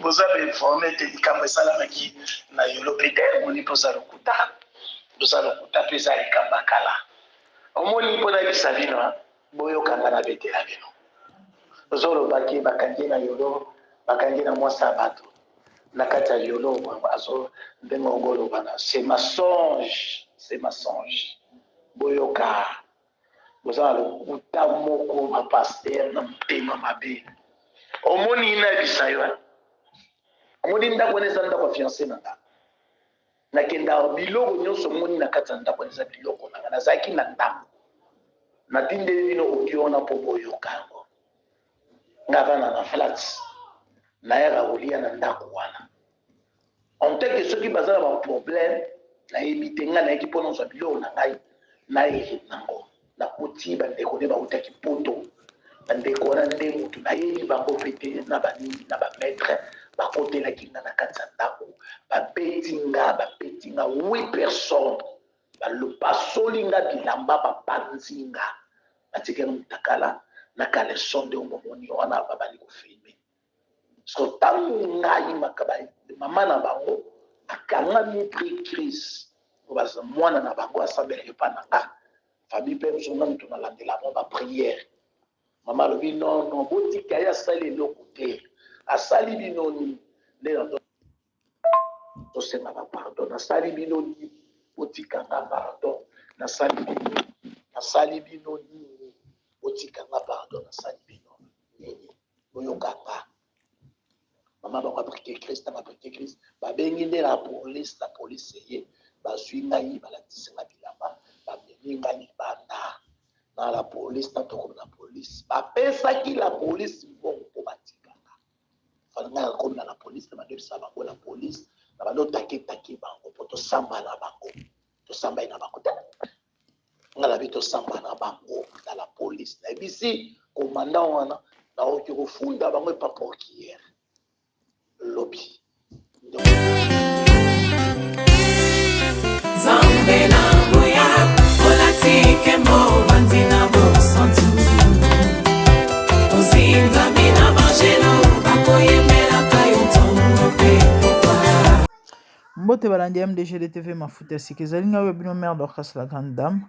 Boza ba informe te likambo esalamaki na yolo pe te omoni mpe oza lokuta oza lokuta mpe eza likambo ya kala omoni mpo nayebisa bino boyoka nga nabetela bino ozolobaki bakangi na yolo bakangi na mwasi ya bato na kati ya yolo azo ndenge okoloba na c'est mensonge c'est mensonge boyoka Boza na lokuta moko ba pasteur na motema mabe. Omoni nayebisa yo eh? Omoni ndako wana eza ndako ya fiancé na nga. Nakenda biloko nyonso omoni na kati ya ndako wana eza biloko na nga. Nazalaki na ndako. Natindeli bino audio wana mpo boyoka yango. Nga vanda na flat. Nayaka kolia na ndako wana. En tant que soki baza na ba problème nayebi te ngai nayaki mpo nazwa biloko na ngai naye nango nakuti bandeko nde bautaki poto bandeko wana nde motu nayebi bango mpe te na banini na bamaître bakotelaki nga na kati ya ndako babeti nga babeti nga 8 personnes basoli nga bilamba bapanzi nga batikeli mutakala na caleçon nde omomoni wana babandi kofilme So ntango ngai mama na bango akangami pri crise mwana na bango asambelaka epa na nga famille mpe biso nga moto nalandela bango bapriere mama alobi non non botika ye asali eloko te asali bino nini nde tosenga ba pardon nasali bino nini botika nga pardon nasali bino nasali bino nini botika nga pardon nasali bino nini boyoka nga mama bango aprike christ ntango aprike christ babengi nde la police la police eye bazwi ngai balatisi nga bilamba bamemi ngai libanda na la police na tokomi na police bapesaki la police mbongo mpo batika nga fana ngai nakomi na la police na bando bango la police na bando take take bango mpo tosamba na bango tosamba na bango te nga nabi tosamba na bango na la police nayebisi commandant wana nakoki kofunda bango epa porquiere lobi. Nzambe na nguya olati nkembo ovandi na bosantu ozingami na banjelu bakoyembelaka yo ntongo mpe pokwa. Mbote balandi ya MDGD TV mafuta ya sika ezali ngai oyo bino mère Dorcas la grande dame.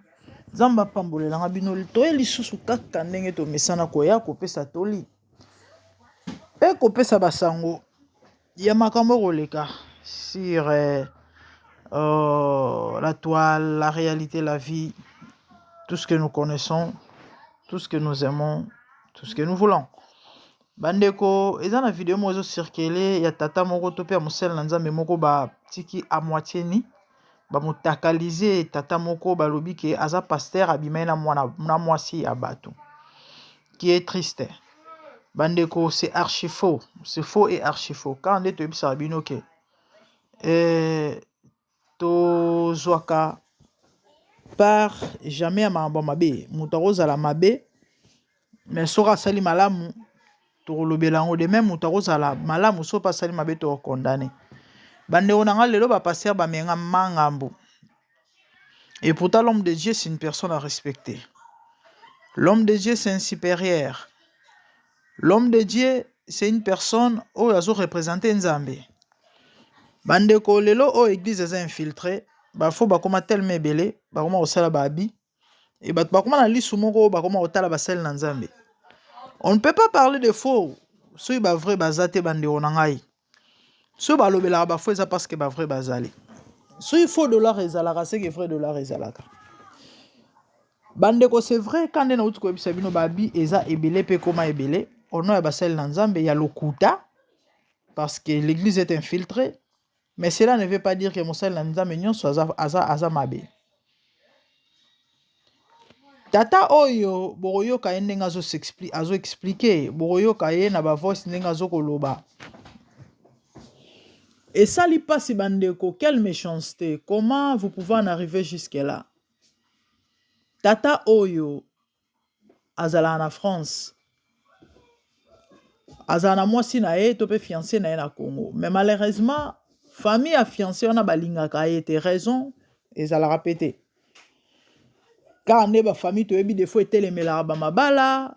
Nzambe apambolelanga bino toye lisusu kaka ndenge tomesana koya kopesa toli mpe kopesa basango ya makambo koleka sur euh, euh, la toile, la réalité, la vie, tout ce que nous connaissons, tout ce que nous aimons, tout ce que nous voulons. Bandeko, eza na video moko ezocircule ya tata moko to mpe ya mosali na nzambe moko batiki a moitié ni bamotakalize tata moko balobi ke aza pasteur abimai na mwana na mwasi ya bato qui est triste bandeko c'est archi faux c'est faux et archi faux kaka nde toyebisaka bino ke eh, tozwaka part jamais ya makambo ya mabe moto akozala mabe mais soki asali malamu tokolobela yango de meme moto akozala malamu soki mpe asali mabe tokokondane bandeko na ngai lelo bapaster bamenga mangambo et pourtant l'homme de Dieu c'est une personne à respecter l'homme de Dieu c'est un supérieur l'homme de Dieu c'est une personne oyo azo représenter Nzambe bandeko lelo oyo église eza infiltré bafo bakoma tellement ebele bakoma kosala babi e bato bakoma na lisu moko oyo bakoma kotala basali na Nzambe on ne peut pas parler de faux soki ba vrai baza te bandeko na ngai soki balobelaka ba faux eza parce que ba vrai bazali soki faux dollar ezalaka seke vrai dollar ezalaka bandeko c'est vrai ka nde nauti koyebisa bino babi eza ebele mpe ekoma ebele ono ya basali na nzambe ya lokuta parce que l'église est infiltrée mais cela ne veut pas dire que mosali na nzambe nyonso aza, aza, aza mabe Tata oyo bokoyoka ye ndenge azo explique bokoyoka ye na ba voice ndenge azo koloba esali pasi bandeko quelle mechancete comment vous pouvez en arriver jusque là tata oyo azalaka na France azala na mwasi na ye to mpe fiance na ye na Congo mais malheureusement famille ya fiance wana balingaka ye te raison ezalaka pe te kaka nde ba famille toyebi defo etelemelaka ba mabala.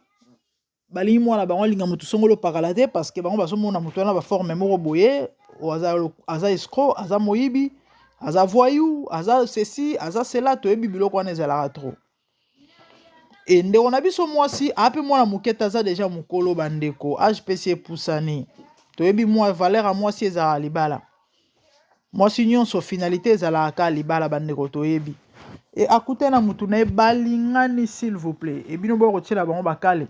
Balingi mwana bango alinga moto songolo pakala te parce que bango bazomona moto wana baforme moko boye, aza, aza escroc, aza moyibi, aza voyou, aza ceci, aza cela. Toyebi biloko wana ezalaka trop. E ndeko na biso mwasi ape mwana moke te, aza deja mokolo bandeko, age mpe si epusani. Toyebi mwa valeur ya mwasi ezalaka libala. Mwasi nyonso finalité ezalaka kaka libala bandeko, toyebi. E akutani na mutu na ye, balingani, s'il vous plaît. E bino boya kotiela bango bakale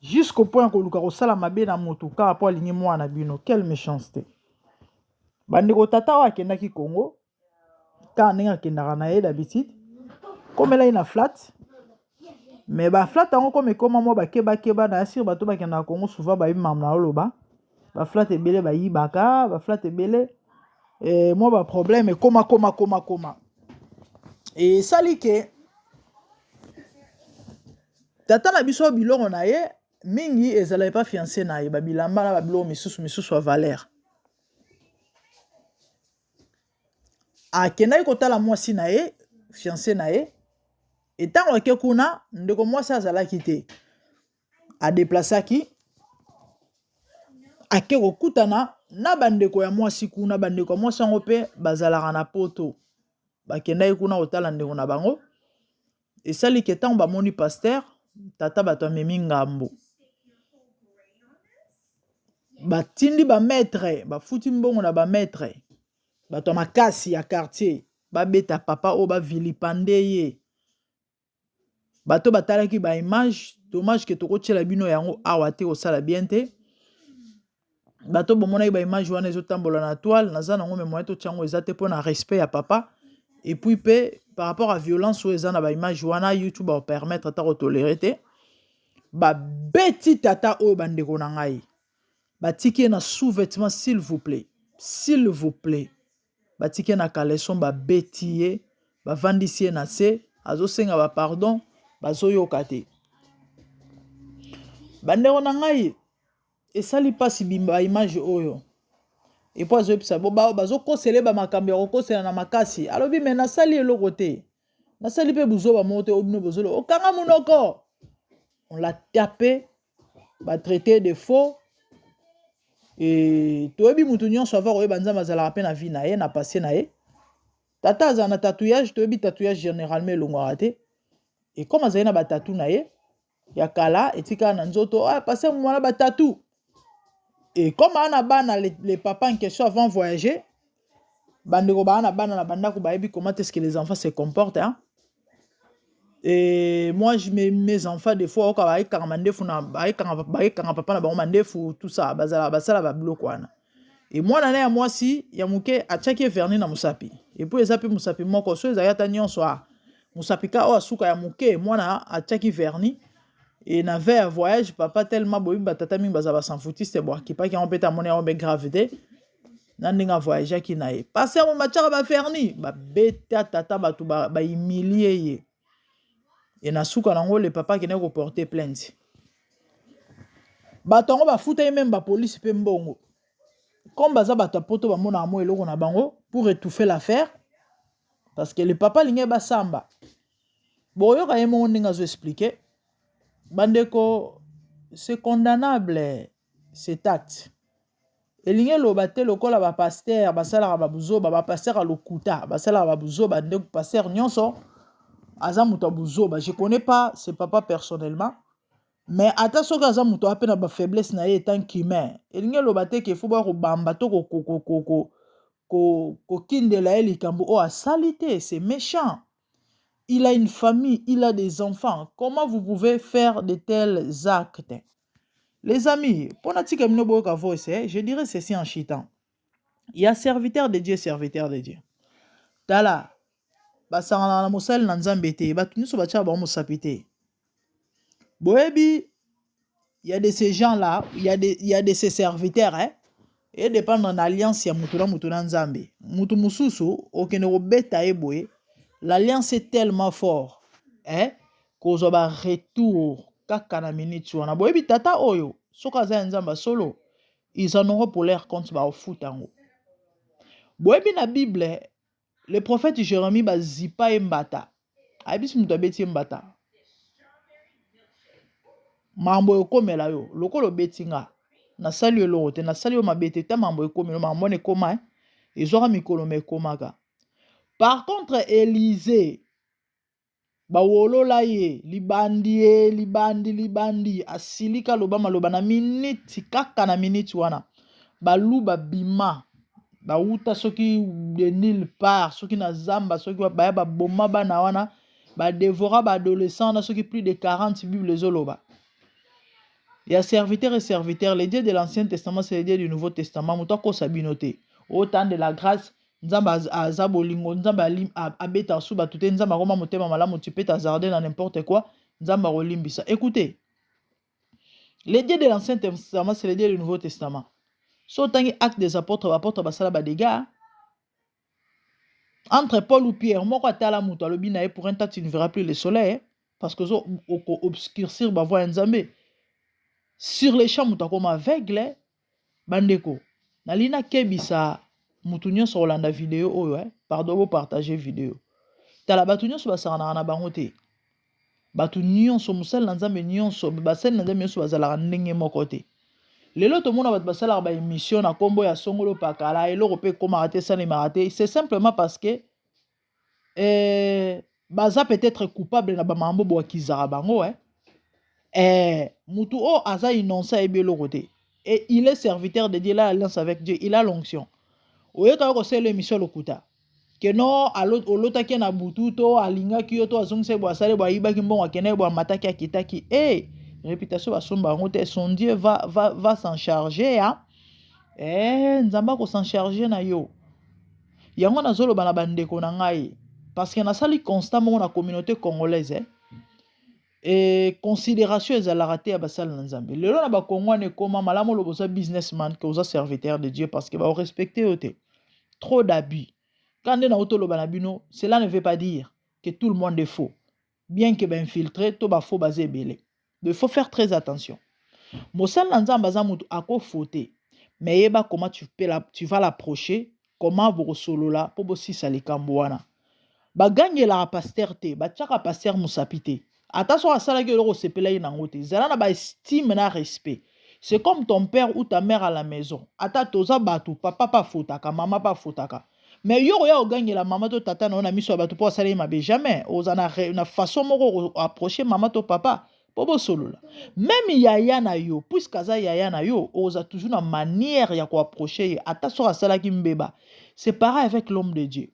jusqu'au point ya koluka kosala mabe na motu kaka mpo alingi mwana bino. Quelle méchanceté, bandeko! Tata oyo akendaki Congo kaka ndenge akendaka na ye d'habitude, komela ye na flat. Mais baflat yango koma ekoma mwa bakebakeba na ya sire. Bato bakendaka Congo souvent bayebi makambo na oloba. Baflat ebele bayibaka, baflat ebele mwa baproblème ekoma koma koma koma. Esali ke tata na biso, biloko na ye mingi ezala epa fiancé na ye, babilamba na babiloko misusu misusu ya valeur. Akendaki kotala mwasi na ye, fiancé na ye. Etango ake kuna, ndeko mwasi azalaki te. Adeplasaki, ake kokutana na bandeko ya mwasi kuna. Bandeko ya mwasi yango mpe bazalaka na Poto, bakendaki kuna kotala ndeko na bango. Esali ke ntango bamoni pasteur, tata bato amemi ngambo, batindi bamaître, bafuti mbongo na bamaître, bato ya makasi ya quartier, babeta papa oyo, bavilipender ye. Bato batalaki baimage, dommage ke tokotiela bino yango awa te, kosala bien te. Bato bomonaki baimage wana ezotambola na toile, naza nango, mais moyen totia yango eza te mpo na respect ya papa, et puis mpe par rapport à violence oyo eza na baimage wana, YouTube akopermettre ata kotolérer te. Babeti tata oyo, bandeko na ngai, batiki ye na sous-vêtement, s'il vous plaît, s'il vous plaît. Batiki ye na caleçon, babeti ye, bavandisi ye na se, azosenga bapardon, bazoyoka te. Bandeko na ngai, esali mpasi baimage oyo. Epo azoyebisa bazokosela ye bamakambo ya kokosela na makasi. Alobi: "Mais nasali eloko te, nasali mpe buzoba moko te. Oyo bino bozolo okanga monoko." On l'a tapé, batraité de faux. E toyebi mutu nyonso ava koyeba Nzambe azalaka mpe na vie na ye, na passé na ye. Tata azala na tatouage, toyebi tatouage généralement elongwaka te. E comme azali na batattoo na ye ya kala etikala na nzoto, ah, passé mwana batattoo. E comme aa na bana, le papa en question, avant voyager, bandeko baa na bana na bandako bayebi comment est-ce que les enfants se comportent, hein? Et moi, mes enfants, des fois oka baekanga mandefu na baekanga papa na bango mandefu, tout ça, bazala basala babiloko wana. E mwana na ya mwasi ya moke atiaki ye vernis na mosapi. Et puis eza mpe mosapi moko so ezali ata nyonso a mosapi ka oyo asuka ya moke, mwana atiaki vernis. E na veille ya voyage, papa, tellement boyebi batata mingi baza basanfutiste, bo akipaki yango mpe te, amoni yango mpe grave te na ndenge avoyageaki na ye. Pase yango batiaka bavernis, babeta tata, bato bahumilie ye. E na suka nango, le papa akendaki koporter plainte. Bato yango bafuta ye, même bapolisi mpe mbongo. Comme baza bato ya Poto, bamonaka mo eloko na bango pour étouffer l'affaire, parce que le papa alingi basamba. Boyoka ye moko ndenge azoexpliquer. Bandeko, c'est condamnable, cet acte. Elingi eloba te lokola bapasteur basalaka babuzoba, bapasteur ya lokuta basalaka babuzoba, ndeko pasteur nyonso aza moto ya buzoba. Je connais pas ce papa personnellement, mais ata soki aza moto ape na bafaiblesse na ye étant qu'humain, elingi eloba te ke fo boya kobamba to kokindela ye likambo oyo asali te. C'est méchant. Il a une famille, il a des enfants. Comment vous pouvez faire de tels actes, les amis? Mpona tika bino boyoka voice, eh, je dirais ceci en chutant: il y a serviteur de Dieu, serviteur de Dieu. Tala, basanganaka na mosali na Nzambe te, bato nyonso batiaka bango mosapi te. Boyebi, il y a de ces gens là, il y a de ces serviteurs, hein, edépendre na alliance ya motu na motu na Nzambe. Motu mosusu okende kobeta ye boye, l'alliance est tellement fort, eh, kozwa baretour kaka na minute wana. Boyebi tata oyo, soki aza ya Nzambe solo, ils en auront pour leur compte, baofuta yango. Boyebi na Bible, le prophète Jérémie, bazipa ye mbata, ayebisi moto abeti ye mbata. Makambo ekomela yo lokola obeti nga, nasali yo eloko te, nasali yo mabe te, ta makambo ekomela yo, makambo wana ekoma eh, ezwaka mikolo mais ekomaka. Par contre Elysee bawolola ye libandi ye libandi libandi asilika aloba maloba na miniti kaka na miniti wana baluba bima bawuta soki de nulle part soki na zamba soki baya baboma bana wana ba devora ba adolescent na soki plus de 40 bible ezoloba ya serviteur et serviteur. Le Dieu de l'Ancien Testament, c'est le Dieu du Nouveau Testament. Moto akosa bino te. Au temps de la grâce, Nzambe aza bolingo, Nzambe abeta su bato te, Nzambe akoma motema malamu, tu peux t'hasarder na n'importe quoi, Nzambe akolimbisa. Écoutez, le Dieu de l'Ancien Testament, c'est le Dieu du Nouveau Testament. So otangi Acte des Apôtres, baapôtre basala badégâts entre Paul ou Pierre. Moko atala moto, alobi na ye: "Pour un temps, tu ne verras plus le soleil, parce que ozo obscurcir bavoie ya Nzambe." Sur le champ, moto akoma aveugle. Bandeko, nalingi nakebisa motu nyonso kolanda video oyo, eh? Pardon, bopartage video. Tala, bato nyonso basakanaka na bango te. Bato nyonso, mosali na Nzambe nyonso, basali na Nzambe nyonso bazalaka ndenge moko te. Lelo tomona bato basalaka baémission na nkombo ya songolo pakala, eloko mpe ekomaka te, esalemaka te. C'est simplement parce que baza peut-être coupable na bamambo boakizaka bango, eh? Mutu oyo aza innocent, ayebi eloko te, et il est serviteur de Dieu, il a alliance avec Dieu, il a l'onction. Oyekaka kosala émission lokuta ke no olotaki na butu to alingaki yo to azongisa bo asali bo ayibaki mbongo, akendaki bo amataki akitaki e réputation basomba yango te. Son Dieu va s'en charger, hein? Nzambe akos'en charger na yo. Yango nazoloba na bandeko na ngai parce que nasali constat moko na communauté congolaise, eh? E considération ezalaka te ya basali na Nzambe. Lelo na Bakongo wana ekóma malamu oloba oza businessman ke oza serviteur de Dieu, parce que baorespecte yo te. Trop d'abus. Quand nde nauti oloba na bino, cela ne veut pas dire que tout le monde est faux, bien que bainfiltré to bafaux baza ebele. Il faut faire très attention. Mosali na Nzambe aza motu akofaute, mais yeba comment tu vas l'approcher, comment bokosolola mpo bosisa likambo wana. Bagangelaka pasteur te, batiaka pasteur mosapi te. Ata soki asalaki eloko osepelaki nango te, zala na baestime na respect. C'est comme ton père ou ta mère à la maison. Ata toza bato, papa mpe afotaka, mama mpe afotaka, mais yo koya kogangela mama to tata na yo na miso ya bato mpo asala ye mabe, jamais. Oza na façon moko approche mama to papa mpo bosolola. Même yaya na yo, puisque aza yaya na yo, oza toujours na manière ya koapproche ye ata soki asalaki mbeba. C'est pareil avec l'homme de Dieu.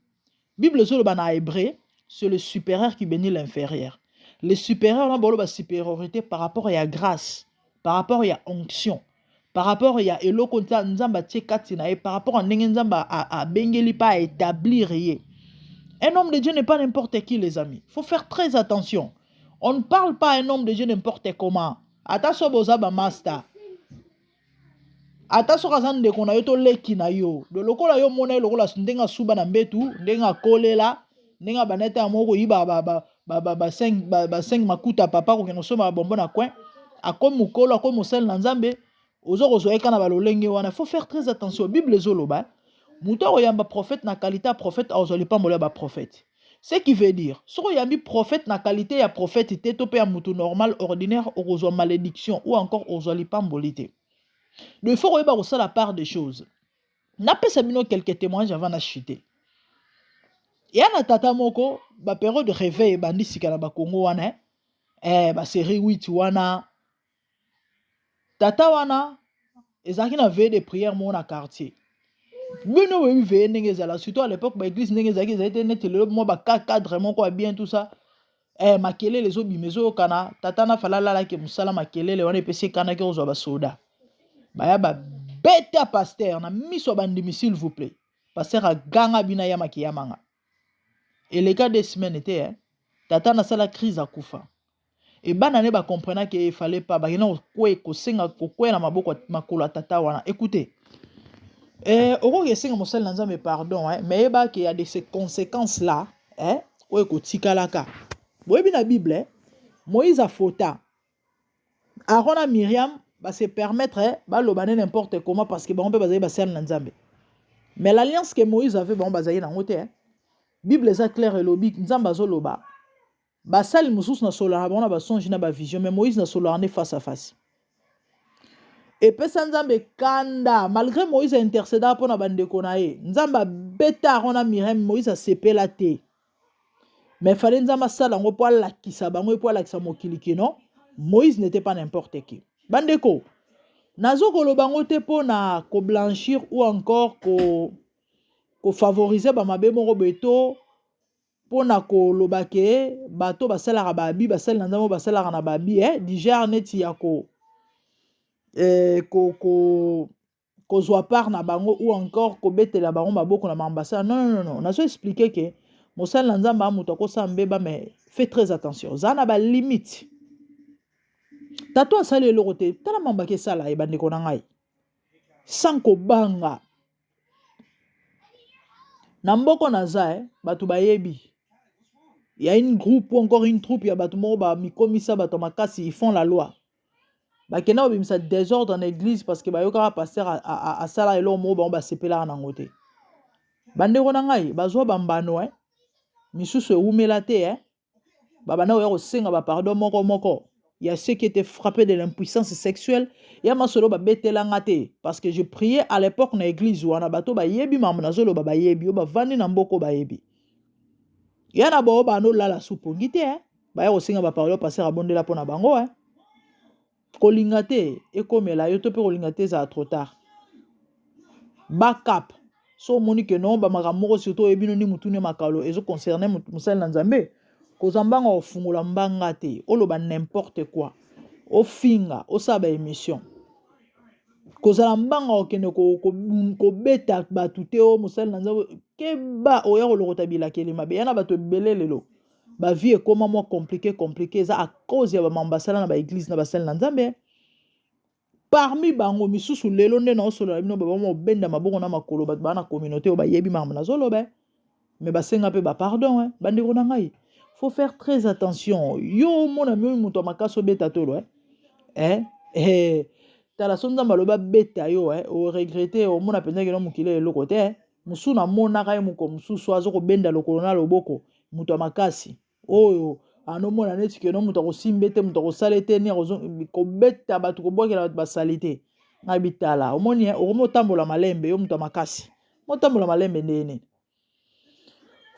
Bible ezoloba na Hébreu: c'est le supérieur qui bénit l'inférieur. Le supérieur na boloba supériorité par rapport ya grâce, par rapport ya onction, par rapport ya eloko Nzambe atie kati na ye, par rapport à ndenge Nzambe abengeli mpe aétablir ye. Un homme de Dieu n'est pas n'importe qui, les amis. Faut faire très attention. On ne parle pas à un homme de Dieu n'importe comment. Ata so boza bamaster, ata soki aza ndeko na yo to leki na yo, de lokola yo mona ye lokola ndenge asuba na mbetu, ndenge akolela, ndenge abanda ete yango koyiba ba 5 makuta papa kokende kosomba babombo na coin, akomi mokolo, akomi mosali na Nzambe, oza kozwa ye kaka na balolenge wana. Faut faire très attention. Bible ezoloba moto akoyamba prophète na qualité ya prophète akozwa lipambolo ya baprophète. Ce qui veut dire, soki oyambi prophète na qualité ya prophète te to mpe ya motu normal, ordinaire, okozwa malédiction ou encore okozwa lipamboli te. Donc il faut koyeba kosala part des choses. Napesa bino quelques témoignages avant na chute. Ya na tata moko, bapériode de réveil ebandi sika na Bakongo wana, basérie 8 wana. Tata wana ezalaki na veille de prière moko na quartier. Bino boyebi veille ndenge ezala, surtout à l'époque baéglise ndenge ezalaki, ezali te neti lelo mwa bacadre moko ya bien, tout ça. Makelele ezobima, ezoyokana. Tata na fala alalaki mosala, makelele wana epesi ekanaki kozwa basoda baya babeta pasteur na miso ya bandimi. S'il vous plaît, pasteur aganga bino ayamaki yamanga. Eleka 2 semaines te, eh? Tata nasala crise, akufa. Ebana ne bacomprenaki efale pa bakenda kosenga kokwea na maboko makolo ya tata wana. Écoutez, okoki esenga mosali na Nzambe pardon, eh, mais yebaki ya de ces conséquences là, eh, oyo ekotikalaka. Boyebi na Bible, eh, Moïse afota, Aaron na Miriam base permettre, eh, baloba ne n'importe comment parce que bango mpe bazali basali na Nzambe. Mais l'alliance que Moïse avait, bango bazali nango te, eh. Bible eza claire, elobi Nzambe azoloba. Basali mosusu nasololaka na bango na ba songe na ba vision, mais Moïse nasololaka nde face à face. Epesa Nzambe kanda malgré Moïse a intercedaka mpo na bandeko na ye. Nzambe abeta Aaron na Miriam, Moïse asepela te. Mais fallait Nzambe asala yango mpo alakisa bango mpo alakisa mokili que non, Moïse n'était pas n'importe qui. Bandeko, nazo koloba yango te mpo na ko blanchir ou encore ko ko favoriser ba mabe moko boye to mpo na koloba ke bato basalaka ba abi basali na nzambe basalaka na ba abi eh, du genre neti ya ko, eh, ko, ko kozwa part na bango ou encore kobetela bango maboko na makambo basala. Non, non, non, non. Nazo expliquer ke mosali na nzambe a moto akosala mbeba, mais fais très attention, zala na ba limite. Tata asali eloko te, tala mambo akesala ye bandeko na ngai sans kobanga. Na mboko naza eh, bato bayebi ya une groupe ou encore une troupe ya bato moko bamikomisa bato makasi, ils font la loi. Bakenda kobimisa désordre na église parce que bayokaka pasteur asala eloko moko bango basepelaka nango te. Bandeko na ngai bazwa bambano eh, misusu ewumela te eh. Babanda koya kosenga ba pardon moko moko ya ceux qui étaient frappés de l'impuissance sexuelle. Ya masolo babetelanga te parce que je priais à l'époque na église wana, bato bayebi makambo nazoloba, bayebi oyo bavandi na mboko bayebi ya na bao bando lala supongi te eh. Baya kosenga ba pardon, pasteur abondela mpo na bango eh. Kolinga te ekomela yo to mpe kolinga te ezala trop tard. Backup so omoni ke non, bamakambo moko surtout oyebi no ni mutuni makalo ezo concerne mosali na nzambe, kozwa mbanga kofungola mbanga te oloba n'importe quoi, ofinga, osala ba émission, kozala mbanga kokende kobeta bato te. O mosali na nzambe, keba oya kolokota bilakeli mabe ya na bato ebele. Lelo ba vie ekoma mwa compliqué compliqué, eza à cause ya bamambo basala na ba église na basali na nzambe. Parmi bango misusu lelo nde naosolola bino, babama obenda maboko na makolo, bato baa na communauté oyo bayebi makambo nazoloba, mais basenga mpe ba pardon eh. Bandeko na ngai, faut faire très attention. Yo omona mioyi moto ya makasi obeta tolo eh? Eh? Eh. Tala so nzambe alobi abeta yo eh? O regretter, omona mpenza keno mokili eloko te eh? Mosusu namonaka ye moko mosusu aza kobenda lokolo na loboko, moto ya makasi oyo anomona neti keno moto akosimba te, moto akosala te, ni kobeta bato, kobwakela bato basali te. Ngai bitala omoni okomi otambola malembe, yo moto ya makasi motambola malembe ndenge nini?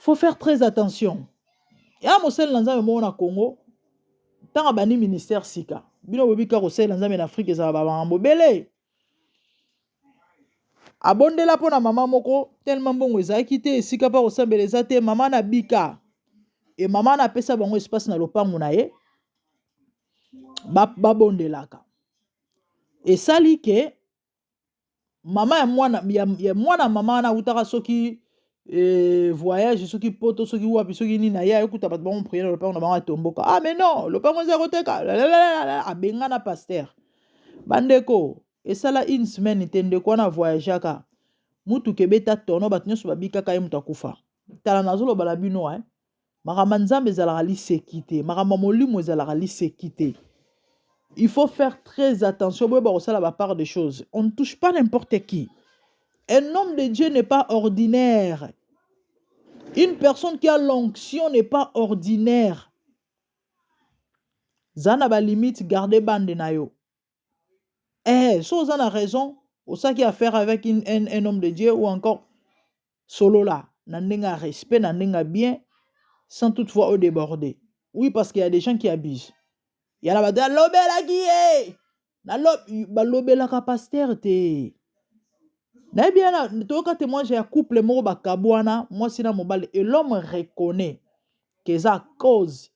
Faut faire très attention. Ya mosali na nzambe moko na Congo, ntango abandi ministère sika, bino boyebi kaka kosalela nzambe na Afrique ezala bamakambo ebele. Abondela mpo na mama moko tellement mbongo ezalaki te, esika mpa kosambela eza te. Mama na bika e mama na apesa bango espace na lopango na ye babondelaka. Esali ke mama ya mwana ya mwana mama wana awutaka soki voyage, soki poto, soki wapi, soki nini na ye, ayekuta bato bango prière na lopango na bango, atomboka: "Ah mais non, lopango eza koteka." Abengana pasteur. Bandeko, esala une semaine te, ndeko wana voyageaka, mutuka ebeta tono, bato nyonso babikaka, ye moto akufa. Tala, nazoloba na bino eh. Makambo ya nzambe ezalaka liseki te, makambo ya molimo ezalaka liseki te. Il faut faire très attention. Boyeba kosala ba part des choses. On ne touche pas n'importe qui. Un homme de Dieu n'est pas ordinaire. Une personne qui a l'onction n'est pas ordinaire. Za na ba limite, garde bande na yo eh. So oza na raison, osaki affaire avec un homme de Dieu ou encore solola na ndenge ya respect, na ndenge ya bien, sans toutefois o déborder. Oui, parce qu'il y a des gens qui abusent. Ya na bato alobelaki ye, balobelaka pasteur te. Nayebi yana toyoka témoignage ya couple moko bakabwana, mwasi na mobali, et l'homme reconnaît ke eza cause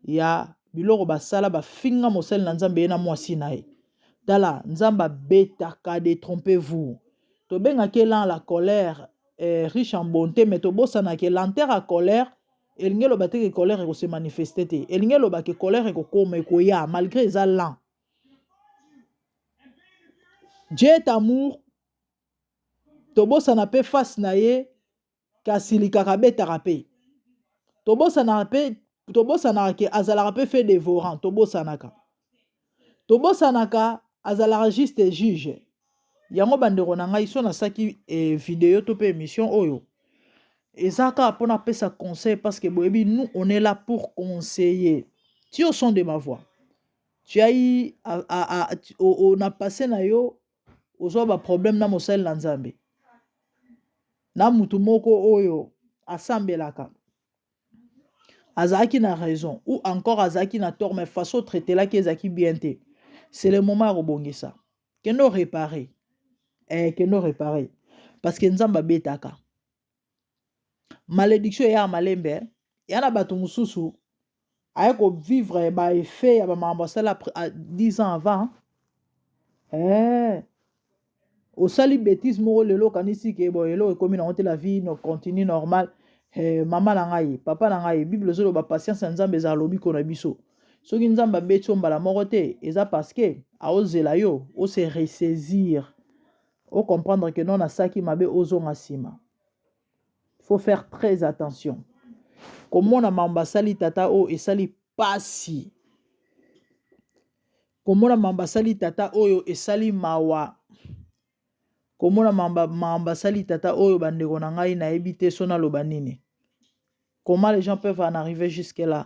ya biloko basala, bafinga mosali na nzambe, ye na mwasi na ye. Tala, nzambe abetaka, détrompez-vous. Tobengaki lent la colère riche en bonté, mais tobosanaki lenteur ya colère. Elingi eloba te ke colère ekose manifester te, elingi eloba ke colère ekokoma, ekoya malgré eza lent. Dieu est amour. Tobosana mpe face na ye kasi likaka abetaka mpe. Tobosanaka mpe, tobosanaka ke azalaka mpe feu dévorant. Tobosanaka, tobosanaka azalaka juste juge. Yango bandeko na ngai, so nasaki video to mpe émission oyo. Eza kaka mpo napesa conseil parce que boyebi, nous on est là pour conseiller. Tu au son de ma voix, tu as eu na passé na yo ozwa baproblème na mosali na Nzambe, na mutu moko oyo asambelaka, azalaki na raison ou encore azalaki na tort, mais façon traitelaki ezalaki bien te. C'est le moment ya kobongisa. Kende oréparer, kende oréparer, parce que Nzambe abetaka. Malédiction eyaka malembe. Ya na bato mosusu aye kovivre baeffet ya bamakambo asala 10 ans avant. Osali bétise moko lelo, okanisi ke bon, eloko ekomi nango te, la vie no continue normal. Mama na ngai, papa na ngai, Bible ezoloba patience ya Nzambe ezala lobiko na biso. Soki Nzambe abeti yo mbala moko te, eza parce que aozela yo ose ressaisir, ocomprendre ke non, nasalaki mabe, ozonga nsima. Faut faire très attention. Komona mambo asali tata oyo esali pasi, komona mambo asali tata oyo esali mawa, komona mambo asali tata oyo, bandeko na ngai, nayebi te so naloba nini. Comment les gens peuvent en arriver jusque là?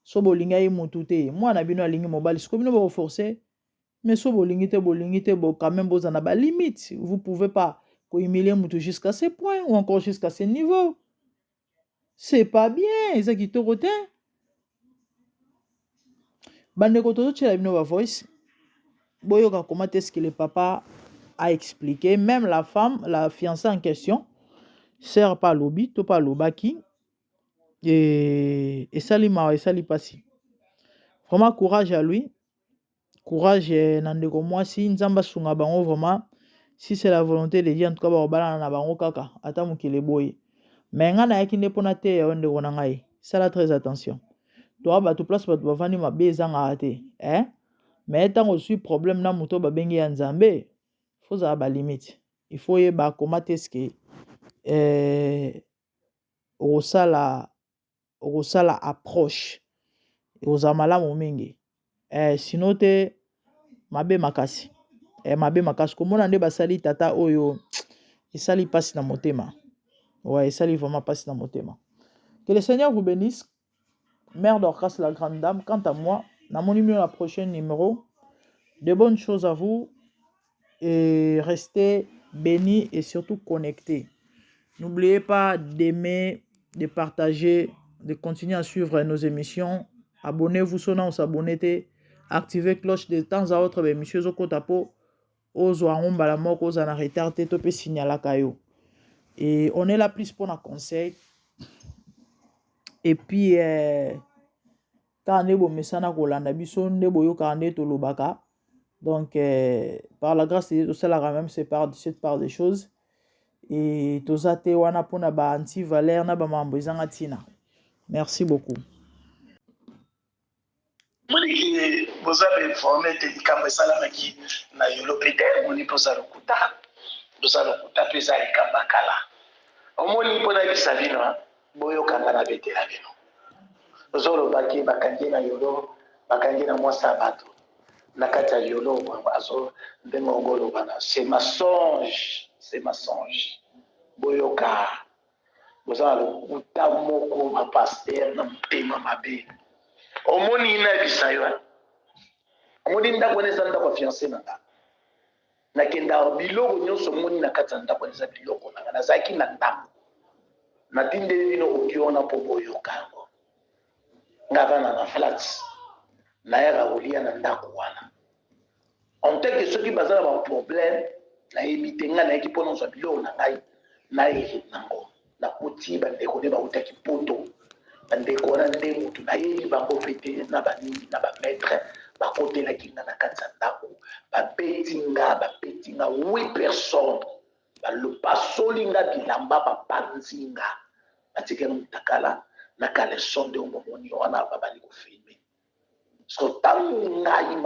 So bolingi ye mutu te, mwana bino alingi mobali, siko bino bokoforce. Mais so bolingi te, bolingi te, bo quand même boza na balimite. Vous pouvez pas kohumilie mutu jusqu'à ce point ou encore jusqu'à ce niveau. C'est pas bien, eza kitoko te. Bandeko, tozotiela bino bavoice, boyoka comment est-ce que le papa a expliqué. Même la femme, la fiancée en question, sœur pa alobi to pa alobaki. Esali mawa, esali mpasi. Vraiment, courage à lui, courage na ndeko mwasi. Nzambe asunga bango vraiment. Si c'est la volonté de Dieu, en tout cas bakobalana na bango kaka, ata mokili eboye. Mais ngai nayaki nde mpona te yo, ndeko na ngai, sala très attention. Toa bato, place bato bavandi, mabe ezangaka te, eh? Mais ntango ozwi problème na moto babengi ya Nzambe, faut ozala balimite. Il faut oyeba comment est-ce que okosala approche, ekozala malamu mingi. Sinon te, mabe makasi, mabe makasi. Komona nde basali tata oyo esali mpasi na motema. Ouais, esali vraiment mpasi na motema. Que le Seigneur vous bénisse. Mère Dorcas, la grande dame, quant à moi, namoni bino la prochaine numéro. De bonnes choses à vous et restez bénis et surtout connectés. N'oubliez pas d'aimer, de partager, de continuer à suivre nos émissions. Abonnez-vous soki os'abonner te, activez cloche. De temps à autre baémission ezokota po ozwa yango mbala moko, oza na retard te, to mpe signalaka yo. Et on est là plus mpona conseil. Et puis kaka nde bomesana kolanda biso, nde boyokaka nde tolobaka. Donc par la grâce de Dieu, tosalaka même cette part des choses et toza te wana mpona ba anti valeur na bamambo ezanga ntina. Merci beaucoup. Moniki boza bainforme te. Likambo esalamaki na Yolo mpe te. Omoni mpo oza lokuta, oza lokuta mpe eza likambo ya kala. Omoni, mpo nayebisa bino, boyokanga na betela bino. Ozolobaki bakangi na Yolo, bakangi na mwasi ya bato na kati ya Yolo. Azo ndenge ongoloba na, c'est mensonge, c'est mensonge. Boyoka, boza na lokuta moko, bapasteur na motema mabe. Omoni, nayebisa yo, omoni ndako wana eza ndako ya fiancé na nga. Nakenda biloko nyonso omoni na kati ya ndako wana eza biloko na nga. Nazalaki na ndako, natindeli bino audio wana mpo boyoka yango. Nga vanda na flat, nayaka kolia na ndako wana. En tant que soki baza na baproblème, nayebi te. Ngai nayaki mpo nazwa biloko na ngai, naye nango, nakuti bandeko nde bautaki Poto. Bandeko wana nde motu nayebi bango mpe te, na banini na bamaître bakotelaki nga na kati ya ndako, babeti nga, babeti nga huit personnes, basoli nga bilamba, bapanzi nga, batikeli mutakala na caleçon. Nde omomoni wana babali kofilmer. So ntango ngai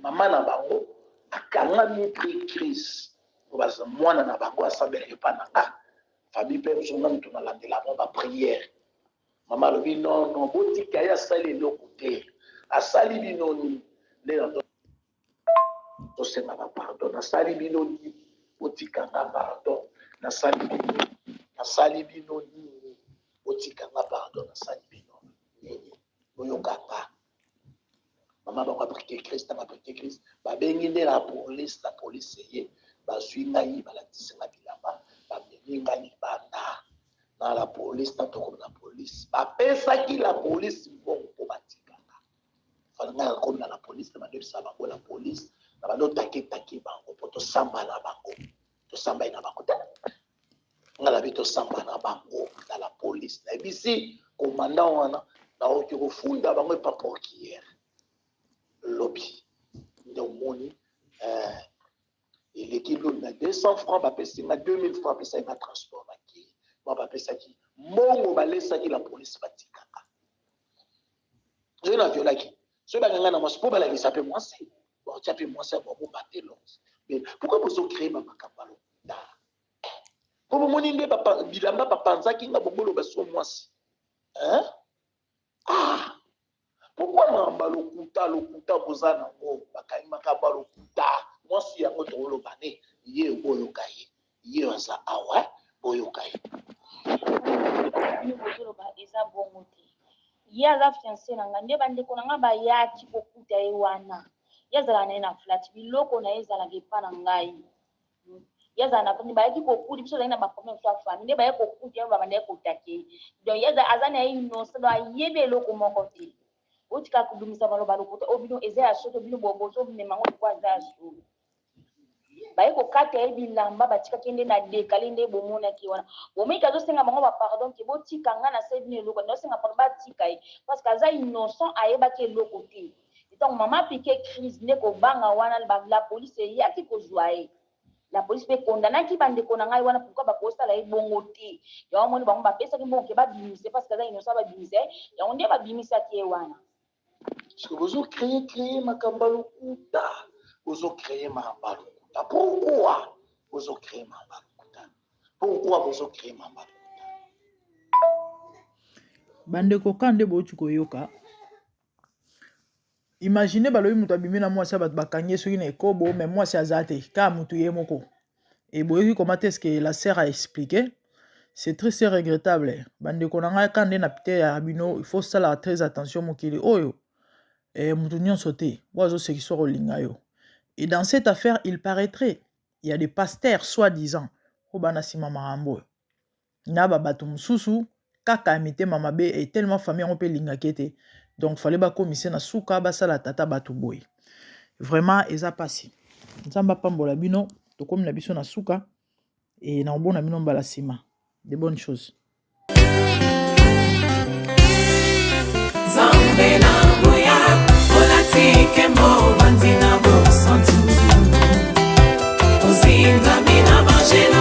mama na bango akangami pris crise, mwana na bango asambelaki epa na nga, famille mpe mosu, nga moto nalandela mwa baprière. Mama alobi: "Non, non, botika ye, asali eloko te, asali bino nini?" Nde tosenga bapardon. "Nasali bino nini? Botika nga, pardon, nasali bino." Nasali bino nini? Botika nga pardon, nasali bino nini? Boyoka nga. Mama bango aprike crise, ntango aprike crise, babengi nde la police, la police eye, bazwi ngai, balatisi nga bilamba, bamemi ngai libanda na la police, na tokomi na police, bapesaki la police mbongo mpo batika nga. Fala ngai nakomi na la police, na bando yebisa bango la police, na bando take take bango mpo tosamba na bango, tosamba ye na bango te. Nga nabi tosamba na bango na la police, nayebisi commandant wana nakoki kofunda bango epa procureur lobi nde omoni eh, eleki lobi na 200 francs bapesi nga 2000 francs bapesaki nga transport bakei ba bapesaki mbongo balesaki la police batikaka soki na violaki soki bakanga na mwasi mpo balakisa mpe mwasi baotya mpe mwasi ya babomba te longs mais pourquoi bozo créer bamakambo ya lokuta mpo bomoni nde bilamba bapanzaki nga boboloba so mwasi hein? Ah! Pourquoi makambo ya lokuta lokuta boza nango bakangi makambo ya lokuta mwasi yango tokoloba ne ye boyoka ye ye aza awa boyoka ye bino bozoloba eza bongo te ye aza fiance na ngai nde bandeko na ngai bayaki kokuta ye wana ye azalaka na ye na flat biloko na ye ezalaka epa na ngai ye azala na famille bayaki kokuti biso ozalaki na baproblème so ya famille nde bayaki kokuti ye babandaki kotake ye donc ye aza na ye innocent donc ayebi eloko moko te otika kobimisa maloba lokuta oyo bino eza ya solo bino bozomema yango lokola eza ya solo baye kokata ye bilamba batikaki nde na dekale nde bomonaki wana bomoki azosenga bango bapardon ke botika nga na sali bino eloko nazosenga pardon batika ye parce que aza innocent ayebaki eloko te ntango mama apike crise nde kobanga wana la police eyaki kozwa ye la police mpe ekondanaki bandeko na ngai wana pourkui bakosala ye bongo te yango moni bango bapesaki mbongo ke babimise parce que aza innocent babimise yango nde babimisaki ye wana Parce que bozo créer créer makambo ya lokuta, bozo créer makambo ya lokuta. Pourquoi bozo créer makambo ya lokuta? Pourquoi bozo créer makambo ya lokuta? Bandeko ka nde bouti koyoka imagine balobi moto abimi na mwasi ya bato bakangi ye soki na ekobo me mwasi aza te kaka motu ye moko e boyoki comment est-ce que la sœur a expliqué c'est triste et regrettable bandeko na ngai ka nde na pite ya bino il faut sala très attention mokili oyo e, motu nyonso te oyo azosekisa kolinga yo et dans cette affaire il paraîtrait il y a des pasteurs soi-disant oyo bana nsima makambo oyo na ba bato mosusu kaka ya mitema mabe et tellement famille yango mpe elingaki ete donc fallait bakomise na suka basala tata bato boye vraiment eza pasi nzambe apambola bino tokomi na biso na suka e na kobona bino mbala nsima de bonnes choses Nzambe na nguya olati nkembo ovandi na bosantu ozingami na bangelo.